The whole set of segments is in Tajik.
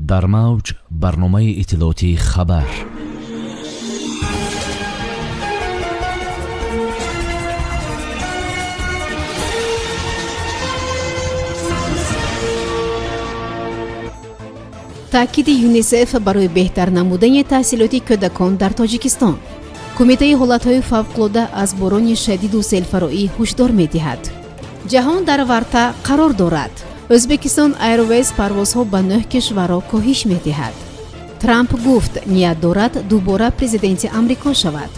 Дар мавҷ барномаи иттилоотии «Хабар». Таъкиди ЮНИСЕФ барои беҳтар намудани таҳсилоти кӯдакон дар Тоҷикистон. Кумитаи ҳолатҳои фавқулода аз борони шадиду селфароӣ ҳушдор медиҳад. Ҷаҳон дар варта қарор дорад. Ӯзбекистон Airways парвозҳо ба нӯҳ кишварро коҳиш медиҳад. Трамп гуфт, ният дорад дубора президенти Амрико шавад.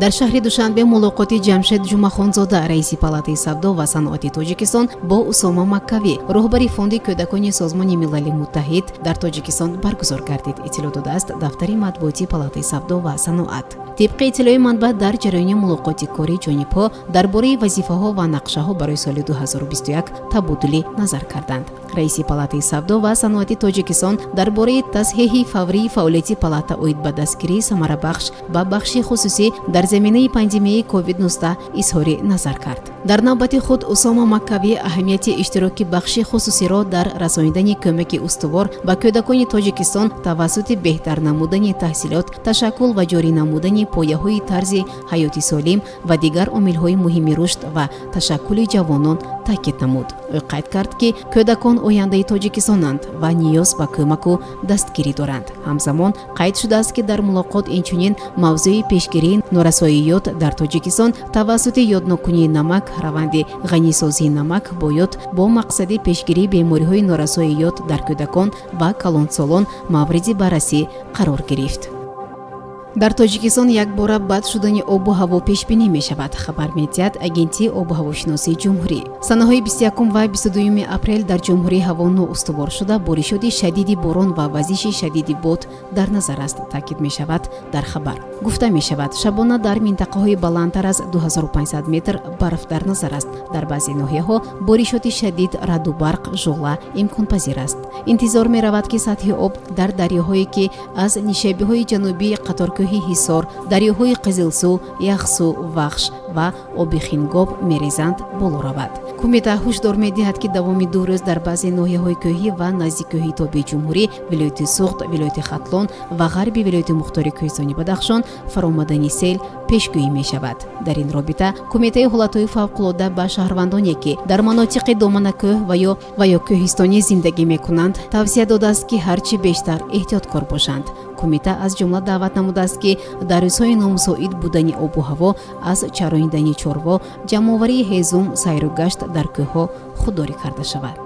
Дар шаҳри Душанбе мулоқоти Ҷамшед Ҷумахонзода, раиси Палатаи савдо ва саноати Тоҷикистон, бо Усома Маккавӣ, роҳбари Фонди кӯдакони Созмони Милали Муттаҳид дар Тоҷикистон баргузор гардид, иттилоъ додааст дафтари матбуоти Палатаи савдо ва саноат. Тибқи иттилои манбаъ, дар ҷараёни мулоқоти корӣ ҷонибҳо дар бораи вазифаҳо ва нақшаҳо барои соли 2021 табодули назар карданд. Раиси Палатаи савдо ва саноати Тоҷикистон дар бораи тасҳеҳи фаврии фаъолияти палата оид ба дастгирии самарабахш ба бахши хусусӣ дар заминаи пандемияи COVID-19 изҳори назар кард. Дар навбати худ Усома Маккавӣ аҳамияти иштироки бахши хусусиро дар расонидани кӯмаки устувор ба кӯдакони Тоҷикистон тавассути беҳтар намудани таҳсилот, ташаккул ва ҷорӣ намудани пояҳои тарзи ҳаёти солим ва дигар омилҳои муҳими рушд ва ташаккули ҷавонон таъкид намуд. Ӯ қайд кард, ки кӯдакон ояндаи Тоҷикистонанд ва ниёз ба кӯмаку дастгирӣ доранд. Ҳамзамон қайд шудааст, ки дар мулоқот инчунин мавзӯи пешгирии норасоии йод дар Тоҷикистон тавассути ёднокунии намак, раванди ғанисозии намак бо йод бо мақсади пешгирии бемориҳои норасоии йод дар кӯдакон ва калонсолон мавриди баррасӣ қарор гирифт. Дар Тоҷикистон якбора бад шудани обу ҳаво пешбинӣ мешавад, хабар медиҳад Агентии обу ҳавошиносии ҷумҳурӣ. Санаҳои 21 ва 22 апрел дар ҷумҳурӣ ҳаво ноустувор шуда, боришоти шадиди борон ва вазиши шадиди бод дар назар аст, таъкид мешавад дар хабар. Гуфта мешавад, шабона дар минтақаҳои баландтар аз 2500 метр барф дар назар аст. Дар баъзе ноҳияҳо боришоти шадид, раъду барқ, жӯғла имконпазир аст. Интизор меравад, ки сатҳи об дар дарёҳое, ки аз нишебиҳои ҷанубии қаторкӯҳи Ҳисор, дарёҳои Қизилсу, Яхсу, Вахш ва оби Хингоб мерезанд, боло равад. Кумита ҳушдор медиҳад, ки давоми 2 рӯз дар баъзе ноҳияҳои кӯҳӣ ва наздиккӯҳии тобеи ҷумҳурӣ, вилояти Суғд, вилояти Хатлон ва ғарби вилояти мухтори кӯҳистони Бадахшон фаромадани сел пешгӯӣ мешавад. Дар ин робита Кумитаи ҳолатҳои фавқулода ба шаҳрвандоне, ки дар манотиқи доманакӯҳ ва ё кӯҳистонӣ зиндагӣ мекунанд, тавсия додааст, ки ҳарчи бештар эҳтиёткор бошанд. Кумита аз ҷумла даъват намудааст, ки дар рӯзҳои номусоид будани обу ҳаво аз чарондани чорво, ҷамъоварии ҳезум, сайру гашт дар кӯҳҳо худдорӣ карда шавад.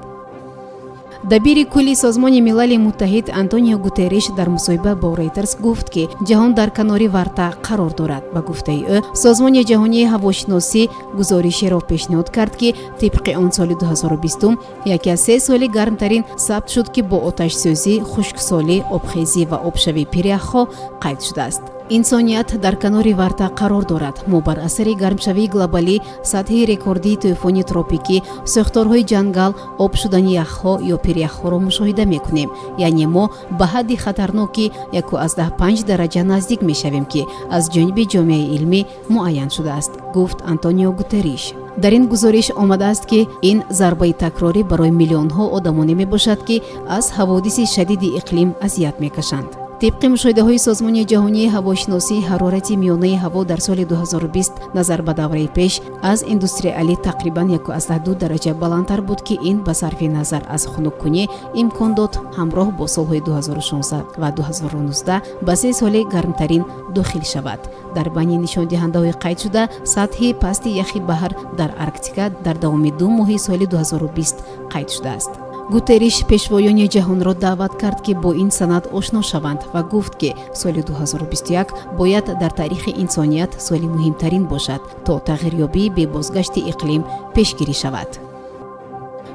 Дабири кулли Созмони Милали Муттаҳид Антонио Гутерриш дар мусоҳиба бо Рейтерс гуфт, ки ҷаҳон дар канори варта қарор дорад. Ба гуфтаи ӯ, Созмони ҷаҳонии ҳавошиносӣ гузоришеро пешниҳод кард, ки тибқи он соли 2020 яке аз се соли гармтарин сабт шуд, ки бо оташсӯзӣ, хушксолӣ, обхезӣ ва обшавии пиряхҳо қайд шудааст. Инсоният дар канори варта қарор дорад. Мо бар асари гармшавии глобалӣ, сатҳи рекордии тӯфони тропикӣ, сӯхторҳои ҷангал, об шудани яхҳо ё пиряхҳоро мушоҳида мекунем. Яъне мо ба ҳадди хатарноки 1,5 дараҷа наздик мешавем, ки аз ҷониби ҷомеаи илмӣ муайян шудааст, гуфт Антонио Гутерриш. Дар ин гузориш омадааст, ки ин зарбаи такрорӣ барои миллионҳо одамоне мебошад, ки аз ҳаводиси шадиди иқлим азият мекашанд. Тибқи мушоҳидаҳои Созмони ҷаҳонии ҳавошиносӣ, ҳарорати миёнаи ҳаво дар соли 2020 назар ба давраи пеш аз индустриалӣ тақрибан 1,2 дараҷа баландтар буд, ки ин ба сарфи назар аз хунуккунӣ имкон дод ҳамроҳ бо солҳои 2016 ва 2019 ба се соли гармтарин дохил шавад. Дар байни нишондиҳандаҳои қайд шуда, сатҳи пасти яхи баҳр дар Арктика дар давоми 2 моҳи соли 2020 қайд шудааст. Гутерриш пешвоёни ҷаҳонро даъват кард, ки бо ин санад ошно шаванд ва гуфт, ки соли 2021 бояд дар таърихи инсоният соли муҳимтарин бошад, то тағйирёбии бебозгашти иқлим пешгирӣ шавад.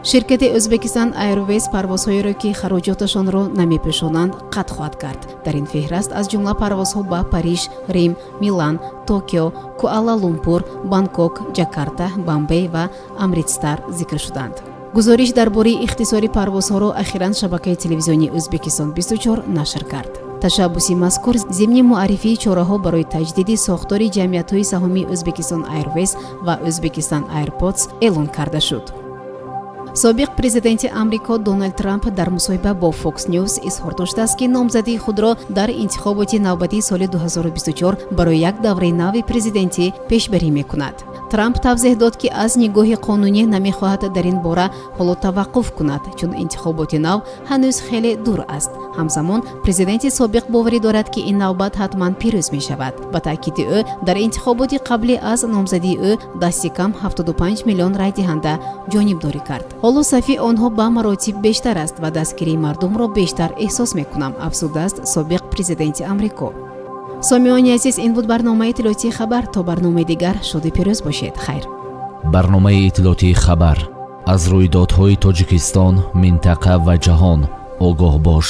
Ширкати Ӯзбекистон Airways парвозҳоеро, ки хароҷоташонро намепӯшонанд, қатъ хоҳад кард. Дар ин феҳраст аз ҷумла парвозҳо ба Париж, Рим, Милан, Токио, Куала Лумпур, Бангкок, Ҷакарта, Бамбей ва Амритстар зикр шуданд. Гузориш дар бораи ихтисори парвозҳоро ахиран шабакаи телевизионии Ӯзбекистон 24 нашр кард. Ташаббуси мазкур зимни муаррифии чораҳо барои таҷдиди сохтори ҷамъиятҳои саҳомии Ӯзбекистон Airways ва Ӯзбекистон Airports эълон карда шуд. Собиқ президенти Амрико Доналд Трамп дар мусоҳиба бо Fox News изҳор доштааст, ки номзадии худро дар интихоботи навбатии соли 2024 барои як давраи нави президентӣ пешбарӣ мекунад. Трамп тавзеҳ дод, ки аз нигоҳи қонунӣ намехоҳад дар ин бора ҳоло таваққуф кунад, чун интихоботи нав ҳанӯз хеле дур аст. Ҳамзамон президенти собиқ боварӣ дорад, ки ин навбат ҳатман пирӯз мешавад. Ба таъкиди ӯ, дар интихоботи қаблӣ аз номзадии ӯ дасти кам 75 миллион райдиҳанда ҷонибдорӣ кард. Ҳоло сафи онҳо ба маротиб бештар аст ва дастгирии мардумро бештар эҳсос мекунам, афзудааст собиқ президенти Амрико. Сомиёни азиз, ин буд барномаи иттилоотии «Хабар». То барномаи дигар шоду пирӯз бошед. Хайр. Барномаи иттилоотии «Хабар». Аз рӯйдодҳои Тоҷикистон, минтақа ва ҷаҳон огоҳ бош.